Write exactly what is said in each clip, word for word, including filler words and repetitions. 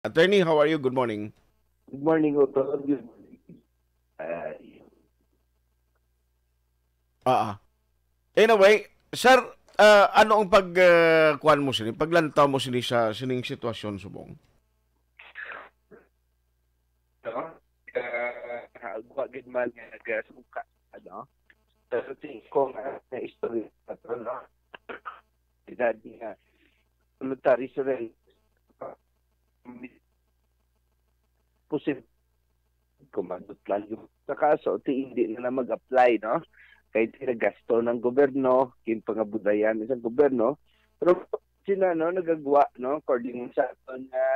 Attorney, how are you? Good morning. Good morning, Otto. Good morning. Uh, Ah. Anyway, sir, ah, ano ang pag ah, kuwan mo sini? Paglantaw mo sini sa sining sitwasyon subong? No? Uh, wa gid man nga nagasuka, ano? Pero tingin ko nga na istorya na to, no? Edad nga voluntary surrender. Posible kumandot lang yung sa kaso, ti hindi na na mag-apply, no? Kay tinagasto ng gobyerno, kinpangabudayan sa gobyerno. Pero sila, no, nagagwa, no, according sa aton nga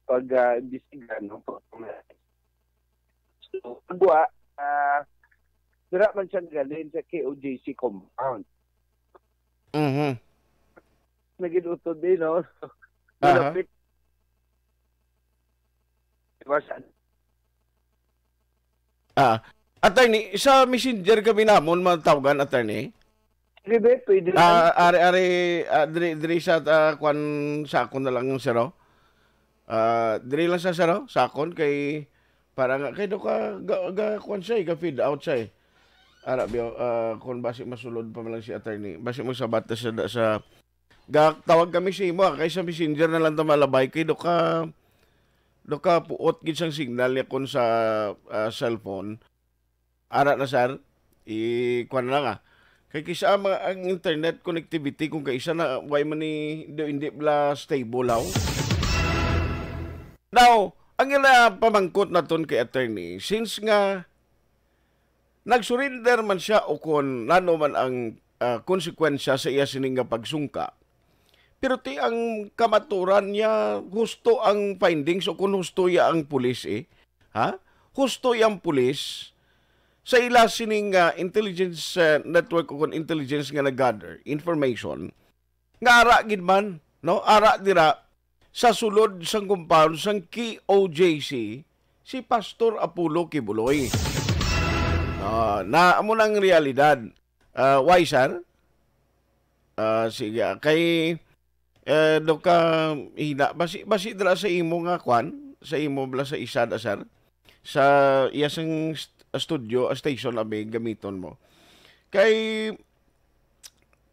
pag-imbestiga, no, pag So, pagwa, ah, dira man siya nagaling sa K O J C compound. Mhm. Naging utod din, no? Aha. Malapit. Diba sa Ah, attorney, sa messenger kami namon matawgan, attorney. Sige, be, pwede lang. Ah, ari ari ah, diri diri sa ah, kwan sa akon na lang, sir, oh. Ah, diri lang sa, sir, oh, sa akon kay para nga kay do ka ga, ga kwan siya, eh, ga feed out siya, eh. Ara biyo, ah, kung basi masulod pa man lang si attorney, basi magsabat na siya da- sa ga tawag kami sa imo, ah, kay sa messenger na lang ta malabay kay do ka do ka puot gid sang signal niya kon sa ah, cellphone. Ara na, sir. I kuwan lang, ah. Kay kisa ang mga ang internet connectivity kung kaisa na way man ni do hindi bla stable, haw. Now, ang ila pamangkot naton kay attorney, since nga nag-surrender man siya o kon nano man ang ah, konsekwensya sa iya sini nga pagsungka, pero ti ang kamaturan niya, husto ang findings o kon husto iya ang pulis, eh. Ha? Husto iya ang pulis sa ila sining ah, intelligence ah, network o kon intelligence nga nag-gather information nga ara gid man, no? Ara dira sa sulod sang compound sang K O J C si Pastor Apollo Kibuloy. Ah, na amo nang realidad. Ah, why, sir? Ah, sige, ah, kay eh, do ka hina basi basi dira sa imo nga kwan, sa imo bala sa isa da, sir, sa iya sang st- studio, ah, station abi gamiton mo. Kay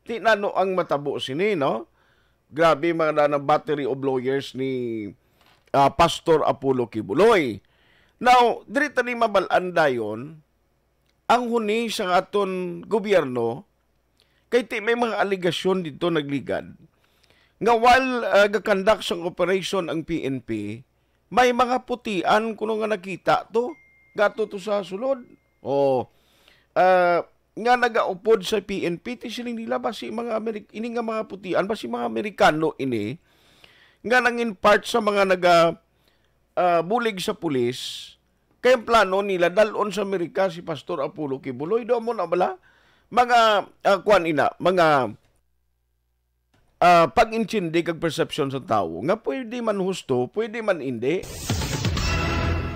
ti nano ang matabo sini, no? Grabe mga na battery of lawyers ni ah, Pastor Apollo Kibuloy. Now, diri ta ni mabal-an dayon ang huni sa aton gobyerno kay ti may mga alegasyon dito nagligad nga while ah, gakandak sang operation ang P N P, may mga putian kuno nga nakita to gato to sa sulod. Oh, ah, nga nagaupod sa P N P ti siling nila basi mga Amerik ini nga mga putian basi mga Amerikano ini nga nangin part sa mga naga ah, bulig sa pulis kay ang plano nila dal-on sa Amerika si Pastor Apollo Kibuloy. Do mo na bala mga ah, kuan ina, mga ah, pag-intindi kag perception sa tawo nga pwede man husto, pwede man hindi.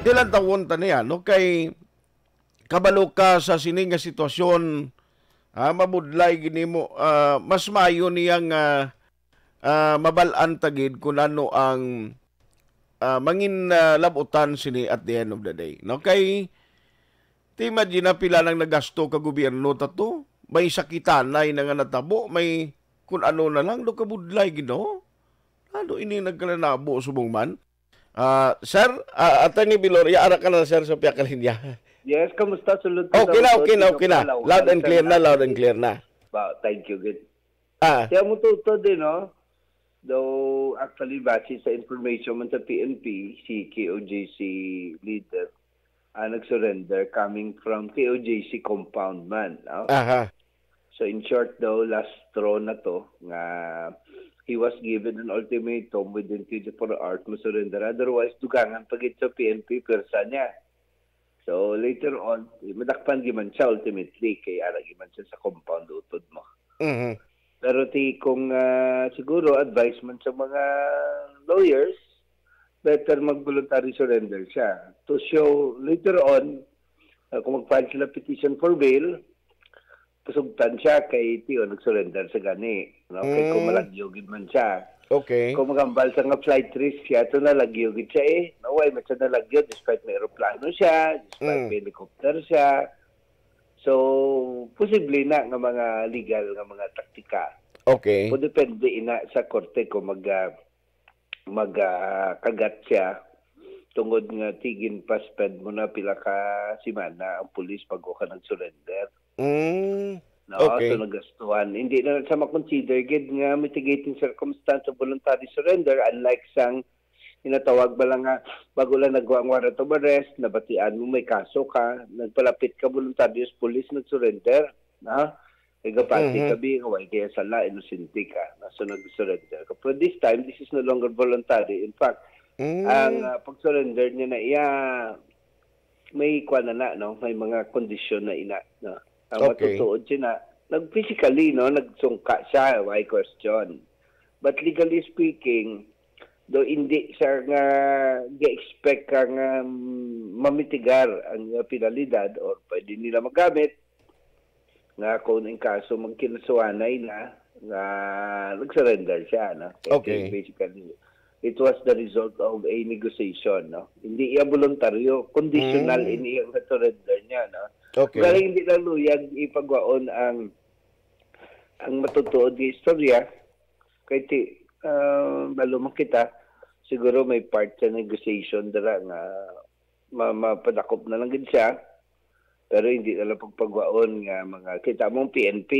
Dilan tawon ta niya, no? Kay kabalo ka sa sini nga sitwasyon, ah, mabudlay gid nimo, ah, mas maayo niya nga ah, mabal-an ta gid kung ano ang ah, mangin ah, labutan sini at the end of the day, no? Kay ti imagine na pila nang nagasto ka gobyerno ta to, may sakitanay na nga natabo, may kun ano na lang do kabudlay, Ginoo. Ano ini nagkalanabo subong man? Ah, sir, ah, Attorney Biloria, ara ka na, sir, sa pihak ka linya. Yes, kamusta? Sulod Okay na, okay na, okay na. Loud and clear na, loud and clear na. Ba, thank you, good. Ah, Kaya mo tuto din, no? Though, actually, base sa information man sa P N P, si K O J C leader ah, nag-surrender coming from K O J C compound man. No? aha. So, in short daw, last straw na to nga he was given an ultimatum within twenty-four hours mo surrender. Otherwise, dugangan pa gid sa P N P, pwersa niya. So, later on, madakpan giman siya ultimately kay ara giman siya sa compound utod mo. Mhm. Pero ti kung ah, siguro advice man sa mga lawyers, better mag-voluntary surrender siya. To show later on, ah, kung mag-file sila petition for bail, pasugtan siya kay ti o nag-surrender sa gani. No? Kay kung Mm. malagyo gid man siya, Okay. Kung magambal sa nga flight risk siya, ito nalagyo gid siya eh. No, why man siya nalagyo despite may eroplano siya, despite Mm. may helicopter siya. So, posible na nga mga legal nga mga taktika. Okay. Kung depende ina sa korte kung mag ah, mag ah, kagat siya tungod nga tigin pa spend mo na pila ka semana ang pulis bago ka nag-surrender. Mm. No? Okay. So nagastuhan. Hindi na sa ma-consider gid nga mitigating circumstance sa voluntary surrender, unlike sang ginatawag ba lang nga bago lang nagwa ang warrant of arrest, nabatian mo may kaso ka, nagpalapit ka voluntaryo sa pulis, nag-surrender, na? Kay gapati Mhm. ka bi nga way kaya sala, inosente ka, na so nag-surrender ka. But this time, this is no longer voluntary. In fact, Mm. ang ah, pag-surrender niya na iya may kuan na na, no? May mga kondisyon na ina, no? Ang Okay. matutuod siya na nag-physically, no? Nagsungka siya, why question? But legally speaking, do hindi siya nga ga-expect ka nga mm, mamitigar ang iyang penalidad or pwede nila magamit nga kung in kaso magkinasuhanay na nga nag-surrender siya, no? Kaya Okay. Basically, it was the result of a negotiation, no? Hindi iya voluntaryo, conditional Mm. in iyang surrender niya, no? Okay. Galing hindi lang luyag ipagwaon ang ang matutuod nga istorya kay ti ah, balo man kita, siguro may part sa negotiation dira nga ma mapadakop na lang gid siya, pero hindi na lang pagpagwaon nga mga, kita mo ang P N P,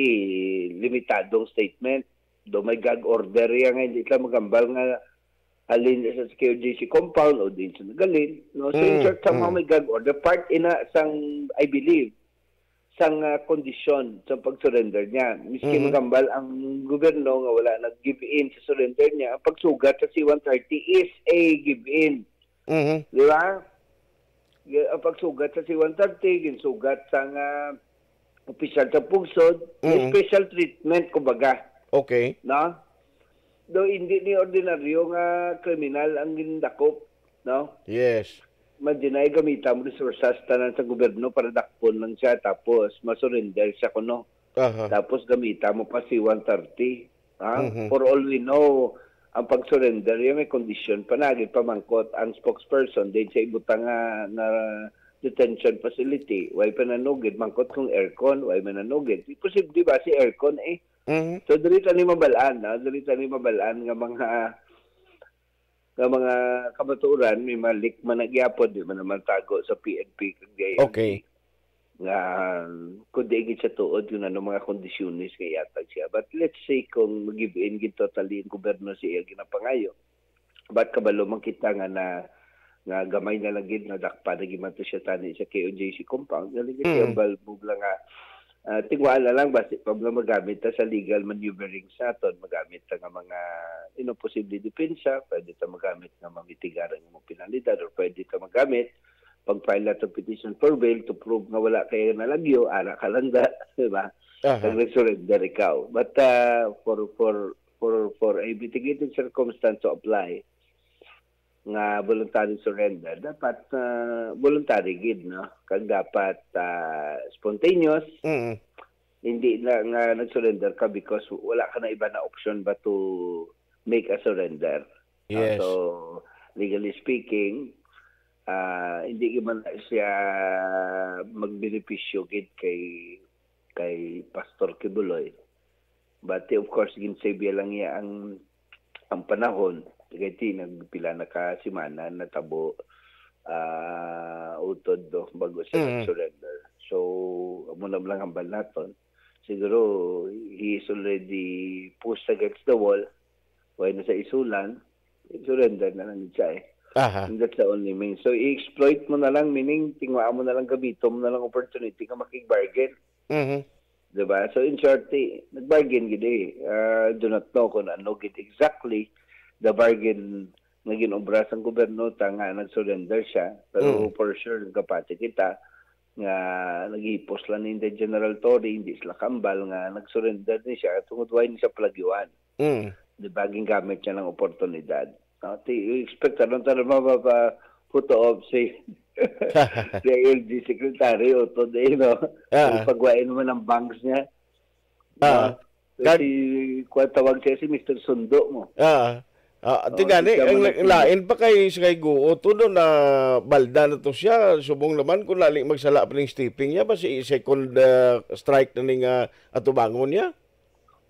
limitadong statement. Do may gag order iya nga hindi sila magambal nga halin sa K O J C compound o din sa nagalin. No? So in Mm, short, somehow mm. may gag order. Part ina sang, I believe, sang ah, kondisyon sa pag-surrender niya. Miski Mhm. magambal ang gobyerno nga wala nag-give in sa surrender niya, ang pagsugat sa C one thirty is a give in. Mhm. Di ba? Y- Ang pagsugat sa C one thirty, ginsugat sa nga opisyal sa pungsod, may Mhm. special treatment, kumbaga. Okay. No? Do hindi ni ordinaryo nga kriminal ang gindakop, no? Yes. Imagine na gamita mo resources tanan sa gobyerno para dakpon lang siya tapos masurrender siya kuno. Aha. Tapos gamita mo pa C one thirty. Ha? Mhm. For all we know, ang pag-surrender, yung may condition pa na, pamangkot ang spokesperson din sa ibutang nga, nga detention facility. Way pa nanugid, mangkot kung aircon, way man nanugid. Imposible ba si aircon eh? Mhm. So, dili ta ni mabalaan, no? Dili ta ni mabalaan nga mga nga mga kamatuoran, may malik man na gyapon, di man naman tago sa P N P kag D I L G. Okay. Nga, kung di gid siya tuod kung ano mga kondisyones nga ihatag siya. But let's say kung mag-give in gid totally ang gobyerno sa iya ginapangayo. But kabalo man kita nga na nga gamay na lang gid nadakpan na gid man to siya tani sa K O J C compound. Galing gid Mm. siya balbog lang nga ah, tingwala lang, basi pa ba magamit ta sa legal maneuverings naton, magamit ta nga mga, you know, posible depensa, pwede ta magamit nga mamitigar ang imong penalidad, or pwede ta magamit pag-file nato petition for bail to prove nga wala kayo nalagyo, ara ka lang da, di ba? Aha. Pag nag-surrender ikaw. But uh, for for for for a mitigated circumstance to apply, nga voluntary surrender, dapat ah, voluntary gid, no? Kag dapat ah, spontaneous. Mm. Hindi na nga nag-surrender ka because wala ka na iba na option but to make a surrender. Ah, Yes. So, legally speaking, ah, hindi gid man na siya magbenepisyo gid kay kay Pastor Kibuloy. But eh, of course, ginsave lang niya ang ang panahon. Kay ti nagpila na ka semana natabo ah utod do bago siya Mm. nag-surrender. So, amo na lang hambal naton. Siguro, he is already pushed against the wall. Way na sa isulan, surrender na lang siya eh. Aha. And that's the only means. So, i-exploit mo na lang, meaning, tingwa mo na lang, gamiton mo na lang opportunity nga makig-bargain. Mhm. Diba? So, in short, eh, nag-bargain gid eh. Uh, do not know kung ano gid exactly the bargain nga ginobra sang gobyerno ta nga nag-surrender siya. Pero Mm. for sure, nagkapati kita nga naghipos lang ni Inday General Torre, hindi sila kambal nga nag-surrender ni siya tungod why ni siya palagyuan. Mm. Di ba, gingamit niya ng oportunidad. No? Ti, expect, ano, tayo mapapa-photo op si si I L G secretary o today, no? Ah. Pagwain naman ang bangs niya. Ah. No? Si, kuwan tawag siya si Mister Sundo mo. Ah. Ah, ati Oo, gani, di ka ang man la-, ang nagpili. lain pa kay si kay Guo, tudo na balda na to siya. Subong naman kung lali magsala pa ning stepping niya, ba si second, ah, strike na ning, ah, atubangon niya?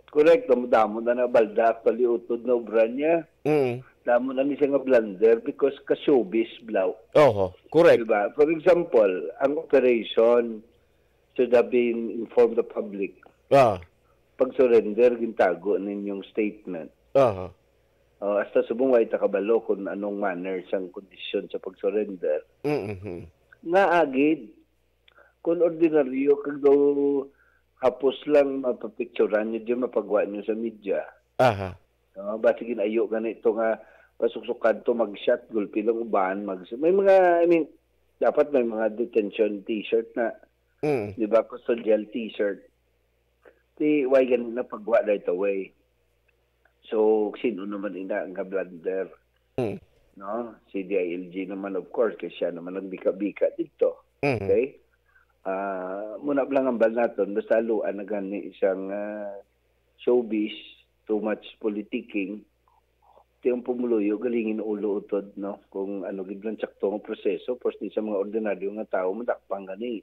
Correct, damo-damo na nga balda actually utod na obra niya. Mm. Damo na ni siya nga blunder because ka-showbiz, blaw. Oho, correct. Diba? For example, ang operation should have been informed the public. Ah. Pag-surrender, gintago ninyong statement. Aha. Oh, hasta subong wa ta kabalo kung anong manner sang kondisyon sa pag-surrender. Mm-hmm. Nga agid, kung ordinaryo, kag daw hapos lang mapapicturan nyo, di mapagwa nyo sa media. Aha. No? Basi ginayo gani to nga pasuksukan to, mag-shot, gulpi lang uban, mag-, may mga, I mean, dapat may mga detention t-shirt na, Mm. di ba, custodial t-shirt. Ti, why gani na pagwa right away? So, sino naman ina nga blunder? Mm. No? Si D I L G naman, of course, kay siya naman nagbika-bika dito. Mhm. Okay? Ah, muna lang ang bal naton, basta haluan na gani isang, ah, showbiz, too much politicking. Ti ang pumuluyo, galingin ulo utod, no? Kung ano gid lang sakto ang proseso, pwerte sa mga ordinaryo nga tao, madakpang gani.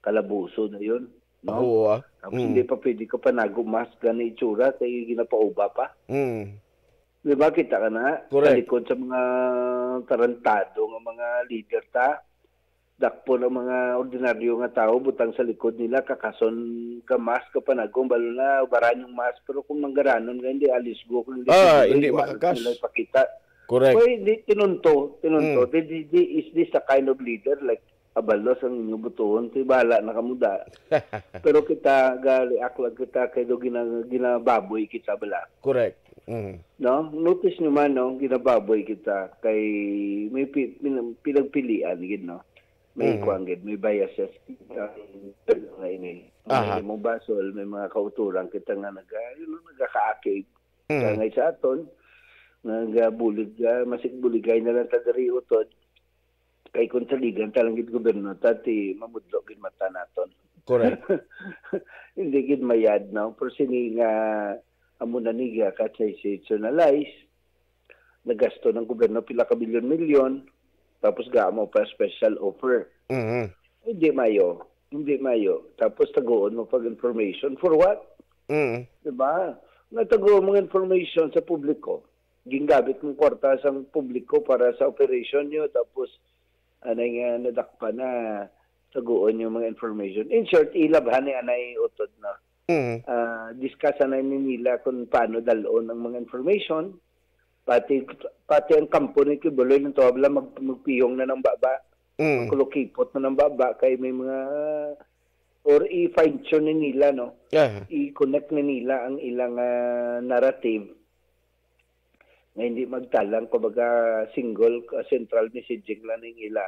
Kalabuso na yun, no? Oo, ah. Tapos Mm. hindi pa pwede ka panago mask gani itsura, kay ginapauba pa. Mm. Di ba, kita ka na? Correct. Sa likod sa mga tarantado nga mga leader ta, dakpon ang mga ordinaryo nga tao, butang sa likod nila, kakason ka mask, ka panagong, balo na, ubaran yung mask, pero kung manggaranon ka, hindi alisgo, kung hindi Ah, pwede, hindi iwanan makakas. nila ipakita. Correct. Well, di, tinunto, tinunto. Mm. Di, di, di, is this the kind of leader? Like, abalos ang inyo butuhon, kay bahala na kamo da. Pero kita, ga-react lang kita, kay do gina-, ginababoy kita bala. Correct. Mm. No? Notice nyo man, no? Ginababoy kita, kay may pi-, pin-, pinagpilian, gid, no? May Mm. kuwan, gid, may biases. Ang, nga ini. Aha. May mong basol, may mga kauturan kita nga naga-, you know, nagakaakig. Mm. Kaya nga sa aton, nagabulig, ah, masig buligay na lang ta diri utod. Kay kung saligan ta lang gid gobyerno, ta ti mamudlo gid mata naton. Correct. Hindi gid mayad, no? Pero sini nga amo na ni giya ka sensationalize, nagasto ng gobyerno pila ka bilyon-milyon, tapos gaamo pa special offer. Mhm. Hindi mayo. Hindi mayo. Tapos taguon mo pag information. For what? Mhm. Diba? Nataguon mo information sa publiko. Gingamit mong kwarta sang publiko para sa operation nyo, tapos anay nga nadakpan na taguon yung mga information. In short, ilabhan ni anay utod na. Mhm. Ah, discuss anay ni nila kung paano dalon ang mga information. Pati, pati ang kampo ni Kibuloy nang tawag lang mag-, magpiyong na ng baba. Mm. Magkulukipot na ng baba kay may mga, or i-fine tune ni nila, no? Aha. I-connect ni nila ang ilang, ah, narrative nga hindi magtalang, kumbaga, single, ah, central messaging lang ning ila.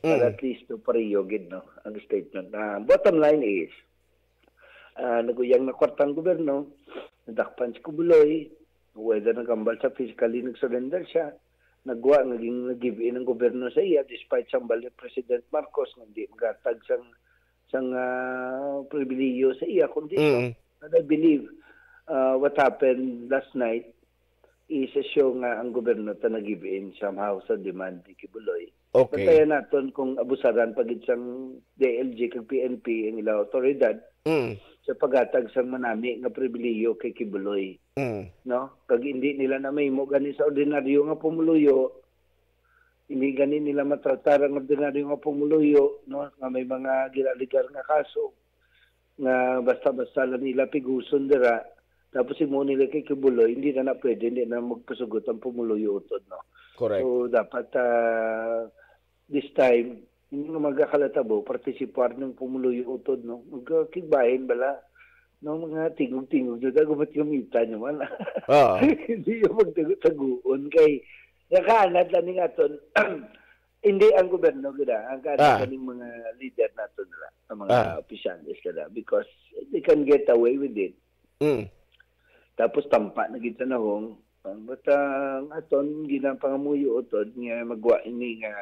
Para Mm. at least to pareho gid, no, ang statement. Ah, bottom line is, ah, naguyang na kwarta ang gobyerno, nadakpan si Kibuloy, whether nagambal sa physically nag-surrender siya, nagwa nga ging-, nag-give in ang gobyerno sa iya despite sa hambal ni President Marcos nga hindi maghatag sang, sang, ah, pribilehiyo sa iya, kundi siya. Mm. And I believe, ah, what happened last night is a show nga ang gobyerno ta nag-give in somehow sa demand ni Kibuloy. Okay. Bantayan naton kung abusaran pa gid sang D I L G kag P N P ang ilang awtoridad Mm. sa paghatag sang manami nga pribilehiyo kay Kibuloy, Mm. no? Kag hindi nila na mahimo gani sa ordinaryo nga pumuluyo, hindi gani nila matratar ang ordinaryo nga pumuluyo, no? Nga may mga ginaligar nga kaso nga basta-basta lang nila piguson dira, tapos imo nila kay Kibuloy, hindi na na pwede, hindi na magpasugot ang pumuluyo utod, no? Correct. So, dapat, ah, this time, hindi nga magkakalatabo, partisipar ng pumuluyo utod, no? Magkakigbahin bala, no? Mga tingog-tingog na dagumat yung mita nyo man. Oo. Hindi yung magtago-taguon kay nakaanad lang ning aton. Hindi ang gobyerno gid, ah, ang kaning Ah. kaning mga leader nato nila, ang mga Ah. opisyales kada, because they can get away with it. Mm. Tapos tampa na gid sa nahong, ah, but, ah, ang aton ginapangamuyo utod nga magwa ini nga,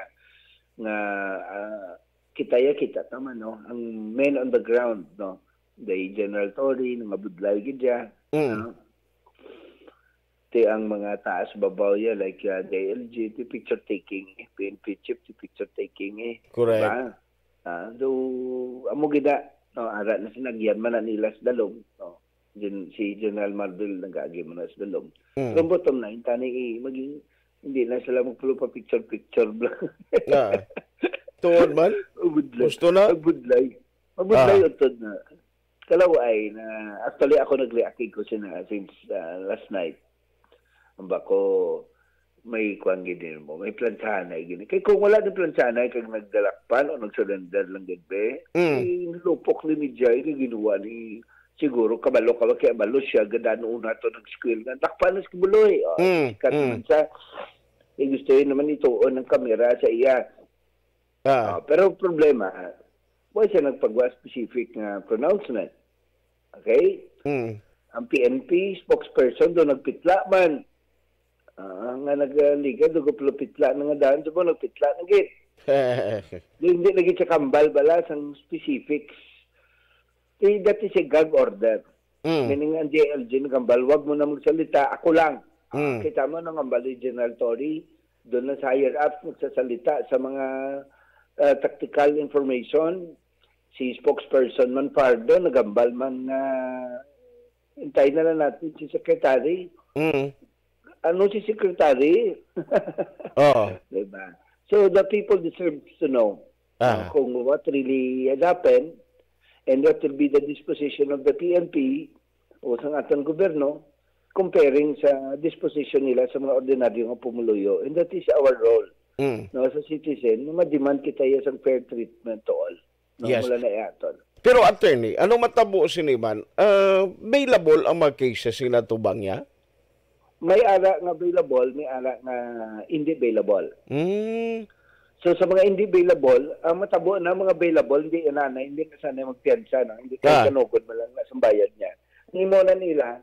nga, ah, kita ya kita tama, no, ang men on the ground, no, the General Tory, nga budlay gid ya, Mm. no? Ti ang mga taas babaw ya, like, ah, D I L G, ti picture taking, eh, P N P chief, ti picture taking, eh. Correct. Diba? Ah, so, amo gid na, no, ara na sinagyan man na nila sa dalom, no. Gen-, si General Marvel nag-agi man na sa dalom. Mm. Pero bottom line, tani, eh, maging, hindi na sila magpulo pa picture-picture bla. Ah. Tuod man? Mabudlay. Gusto na? Mabudlay. Mabudlay Ah. utod na. Kalaway na, actually, ako nag-react ko sina since, ah, last night. Ang bako, may kwan gid din mo, may plantsahanay gini. Kay kung wala ni plantsahanay, kag nagdalakpan o nag-surrender lang gid, be, Mm. eh, nilupok ni Mijay, ni ginawa ni, siguro, kabalo ka ba, kaya balo siya, ganda noon na to nag-squeal nga, dakpan na si Kibuloy. Oh, Mm, sikat mm. naman siya. Eh, gusto yun naman ituon ng kamera sa iya. Ah. Ah, pero ang problema, wa siya nagpagawa specific nga pronouncement. Okay? Mm. Ang P N P spokesperson do nagpitla man. Ah, nga nagligad do guplo pitla na nga daan, subo nagpitla na gid. Di, hindi na gid siya kambal bala sang specifics. Di, that is a gag order. Mm. Meaning, ang D I L G nagambal, "Wag mo na magsalita, ako lang." Ah, Mm. kita mo, nangambal ni General Torre, doon na sa higher ups nagsasalita sa mga, ah, tactical information. Si spokesperson man, Pardo, nagambal man nga, "Hintay na lang natin si Secretary." Mm. Ano si Secretary? Oo. Diba? So, the people deserves to know Ah. uh, kung what really has happened and what will be the disposition of the P N P o sa aton gobyerno comparing sa disposition nila sa mga ordinaryo nga pumuluyo. And that is our role. Mm. No, sa citizen, nga ma-demand kita ya sang fair treatment to all. No, Yes. mula na ihaton. Pero, attorney, anong matabo sini man? Ah, bailable ang mga cases nga natubang niya? May ara nga bailable, may ara nga hindi bailable. Mm. So, sa mga hindi bailable, ang matabo na mga bailable, hindi na, na hindi na sana magpiyansa, no? Hindi kahit Ah. kanugod man lang na sa bayad niya. Ang imo na nila,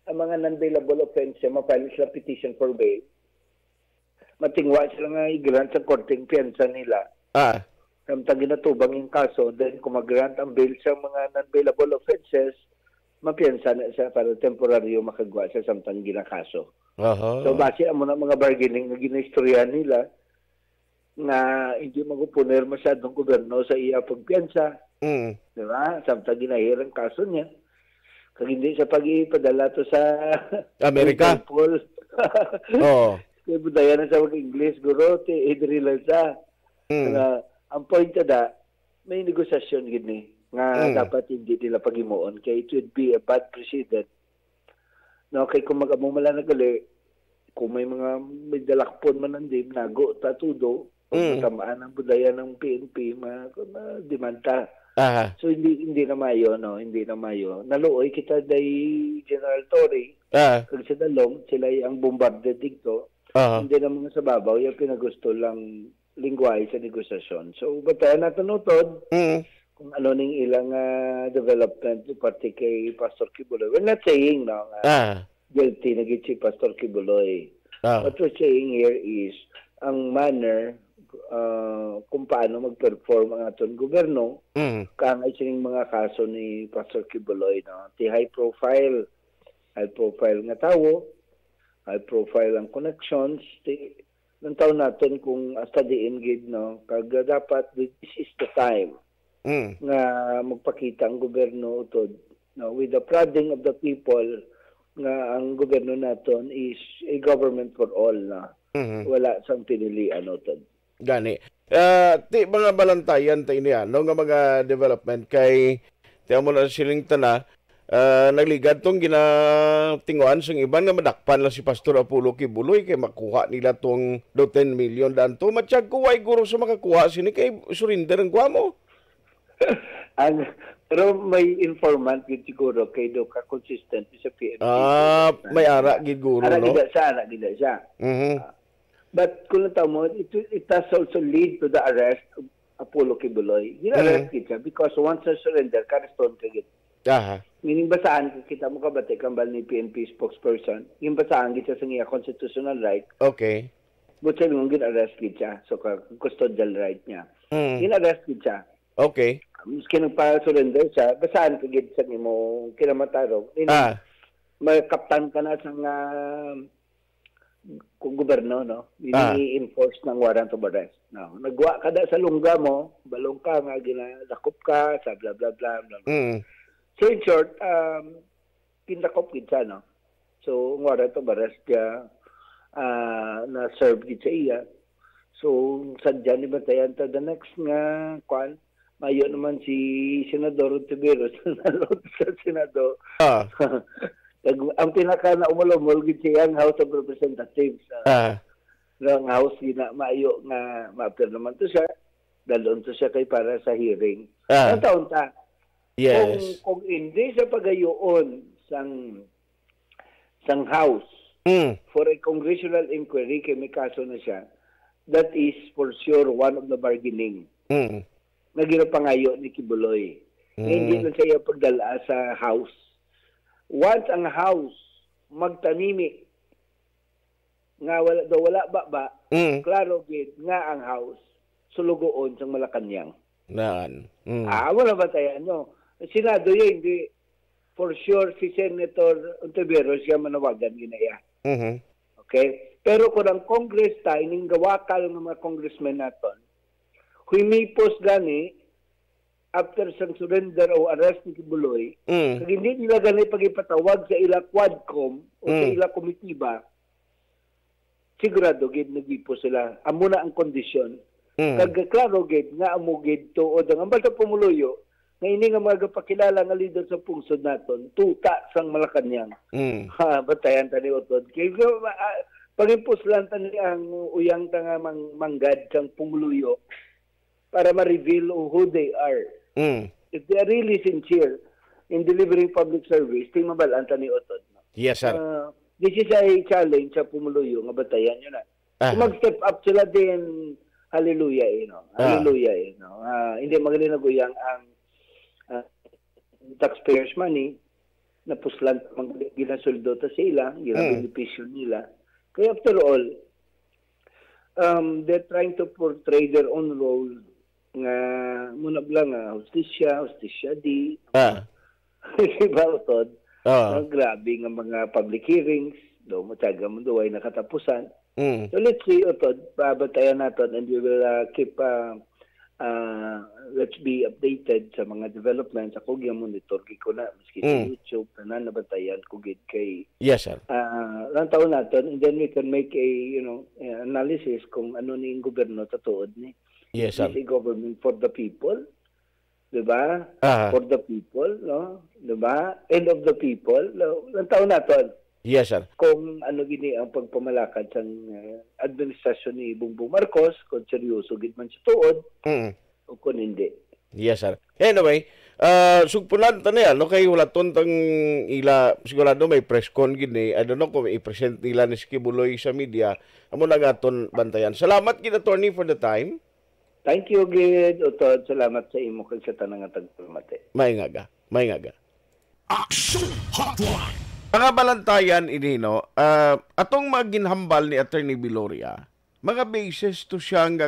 ang mga non-bailable offense, ma-file sila petition for bail. Matingwa sila nga i-grant sa korte ang piyansa nila. Ah. Samtang ginatubang yung kaso, then kung mag-grant ang bail sa mga non-bailable offenses, mapiyansa na siya para temporaryo makagwa siya samtang ginakaso. Aha. So, base amo na mga bargaining nga ginaistoryahan nila, nga hindi magupuner masyadong gobyerno sa iya pagpiyansa. Mm. Di ba? Samtang ginahir ang kaso niya. Kag hindi siya pag-ipadala to sa Amerika. Interpol. Oo. Kay budaya na sa mag-English, guro, ti, hidri lang siya. Mm. Nga, ang point kada, may negosasyon gid ni nga Mm. dapat hindi nila paghimuon kay it would be a bad precedent. No, kay kung mag-amo man lang nagali, kung may mga may dalakpon man ang dim, nago ta tudo, kung Mm. matamaan ang budaya ng P N P, ma-, ma-demand ta. Aha. So, hindi, hindi na mayo, no? Hindi na mayo. Naluoy kita day General Torre, Ah. kag sa Dalom, sila ang bombarded dito. Aha. Hindi na mga sa babaw, yung pinagusto lang lingwahe sa negosasyon. So, batayan natin utod Mm. kung ano ning ilang, ah, development, parte kay Pastor Kibuloy. We're not saying, no, nga Ah. guilty na gid si Pastor Kibuloy. Ah. What we're saying here is ang manner, ah, kung paano mag-perform ang aton gobyerno, Mm. kaangay sining mga kaso ni Pastor Kibuloy, no? Ti high profile, high profile nga tawo, high profile ang connections, ti, ang tawo natin kung hasta diin gid, no? Kag dapat this is the time Mm. nga magpakita ang gobyerno utod, no, with the prodding of the people nga ang gobyerno naton is a government for all na Mhm. wala sang pinilian utod. Gani. Ah, ti mga balantayan ta ini, ano, nga mga development kay ti amo na siling tana, ah, nagligad tong ginatinguan sang iban nga madakpan lang si Pastor Apollo Kibuloy kay makuha nila tong do ten million daan to. Matyag ko way guro sa makakuha sini kay surrender ang kuha mo. Ang, pero may informant gid siguro kay do ka consistent sa P N P. Ah, may ara gid guro, Ara no? gid siya, ara gid siya. Mhm. Ah, but kung lang mo, it, it has also lead to the arrest of Apollo Kibuloy. Gina-arrest Mm. gid siya because once na surrender ka, restored ka gid. Aha. Meaning, basaan, kita mo kabati kambal ni P N P spokesperson, yung basaan gid siya sa iya constitutional right, Okay. but siya nung gin-arrest gid siya, so ka custodial right niya. Mm. Gin-arrest gid siya. Okay. Maski nagpa-surrender siya, basaan ka gid sa imo kinamatarong. Meaning, Ah. may kaptan ka na sa nga kung gobyerno, no? Ah. Ini-enforce ng warrant of arrest. No? Nagwa ka na sa lungga mo, balong ka nga ginadakop ka, sa bla bla bla bla. Mm. So in short, um, pindakop gid sa, no? So ang warrant of arrest ka, ah, na-serve gid sa iya. So sadya ni bantayan ta the next nga kwan, mayo naman si Senador Ontiveros na nalod sa Senado. Ah. Ang pinaka naumol-umol gid siya ang House of Representatives. Ah. Ah. Nga ang House gina maayo nga ma-appear naman to siya. Dalon to siya kay para sa hearing. Ah. Ang taon ta. Yes. Kung, kung hindi siya pagayoon sang sang House Mm. for a congressional inquiry kay may kaso na siya, that is for sure one of the bargaining Mm. na ginapangayo ni Kibuloy. Nga hindi Mm. lang siya pagdala sa House. Once ang House magtamimi nga wala daw wala ba ba, Mm. klaro gid nga ang House sulugoon sang Malacañang. Naan. Mm. Ah, wala ba tayo, ano? Senado yun, hindi. For sure, si Senator Ontiveros siya manawagan ginaya. Mhm. Okay? Pero kung ang Congress ta, ining gawakal nga mga congressmen naton, humipos gani after sang surrender o arrest ni Kibuloy, Mm. kag hindi nila gani pagipatawag sa ila quadcom o sa Mm. ila komitiba, sigurado gid nagipo sila. Amo na ang kondisyon. Mm. Kag klaro gid nga amo gid tuod ang hambal sa pumuluyo nga ini nga mga gapakilala nga lider sa pungsod naton, tuta sang Malacañang. Mm. Ha, batayan ta ni Utod. Kay, ah, pangipuslan ta ni ang uyang ta nga mang-, manggad sang pumuluyo para ma-reveal who they are. Mm. If they are really sincere in delivering public service, ting mabalaan ta ni Utod, no? Yes, sir. Ah, this is a challenge sa pumuluyo nga batayan yun, ah. Aha. Kung mag-step up sila din, hallelujah, eh, no? Ah. Hallelujah, eh, no? Ah, hindi magaling naguyang ang, ah, taxpayers' money, napuslan ang ginasuldo ta sa ila, Mm. ginabenepisyo nila. Kaya after all, um, they're trying to portray their own role nga muna bala nga hustisya, hustisya di. Ah. Di ba, Utod? Ah. Ang grabe nga mga public hearings, do mo taga mo duway nakatapusan. Mm. So let's see, Utod, pabantayan naton and we will, uh, keep, uh, uh, let's be updated sa mga developments. Ako gyud monitor gid ko na, maski sa Mm. YouTube, tanan nabantayan ko gid kay Yes, sir. ah, lang taon naton, and then we can make a, you know, uh, analysis kung ano ni ang gobyerno tatuod ni. Yes, sir. Is a government for the people, di ba? Aha. For the people, no? Di ba? And of the people, no? Lang taon naton. Yes, sir. Kung ano gini ang pagpamalakad sang, uh, administrasyon ni Bongbong Marcos, kung seryoso gid man sa tuod, Mm. o kung hindi. Yes, sir. Anyway, ah, sugpunan ta niya, no? Kay wala ton tang ila, sigurado may press con gid ni, I don't know kung i-present nila ni si Kibuloy sa media, amo na nga aton bantayan. Salamat gid, attorney, for the time. Thank you gid, Utod. Salamat sa imo kag sa tanan nga tagpamati. May ngaga. May ngaga. Action Hotline. Mga balantayan ini, no? Ah, atong mga ginhambal ni Attorney Viloria, mga basis to siya nga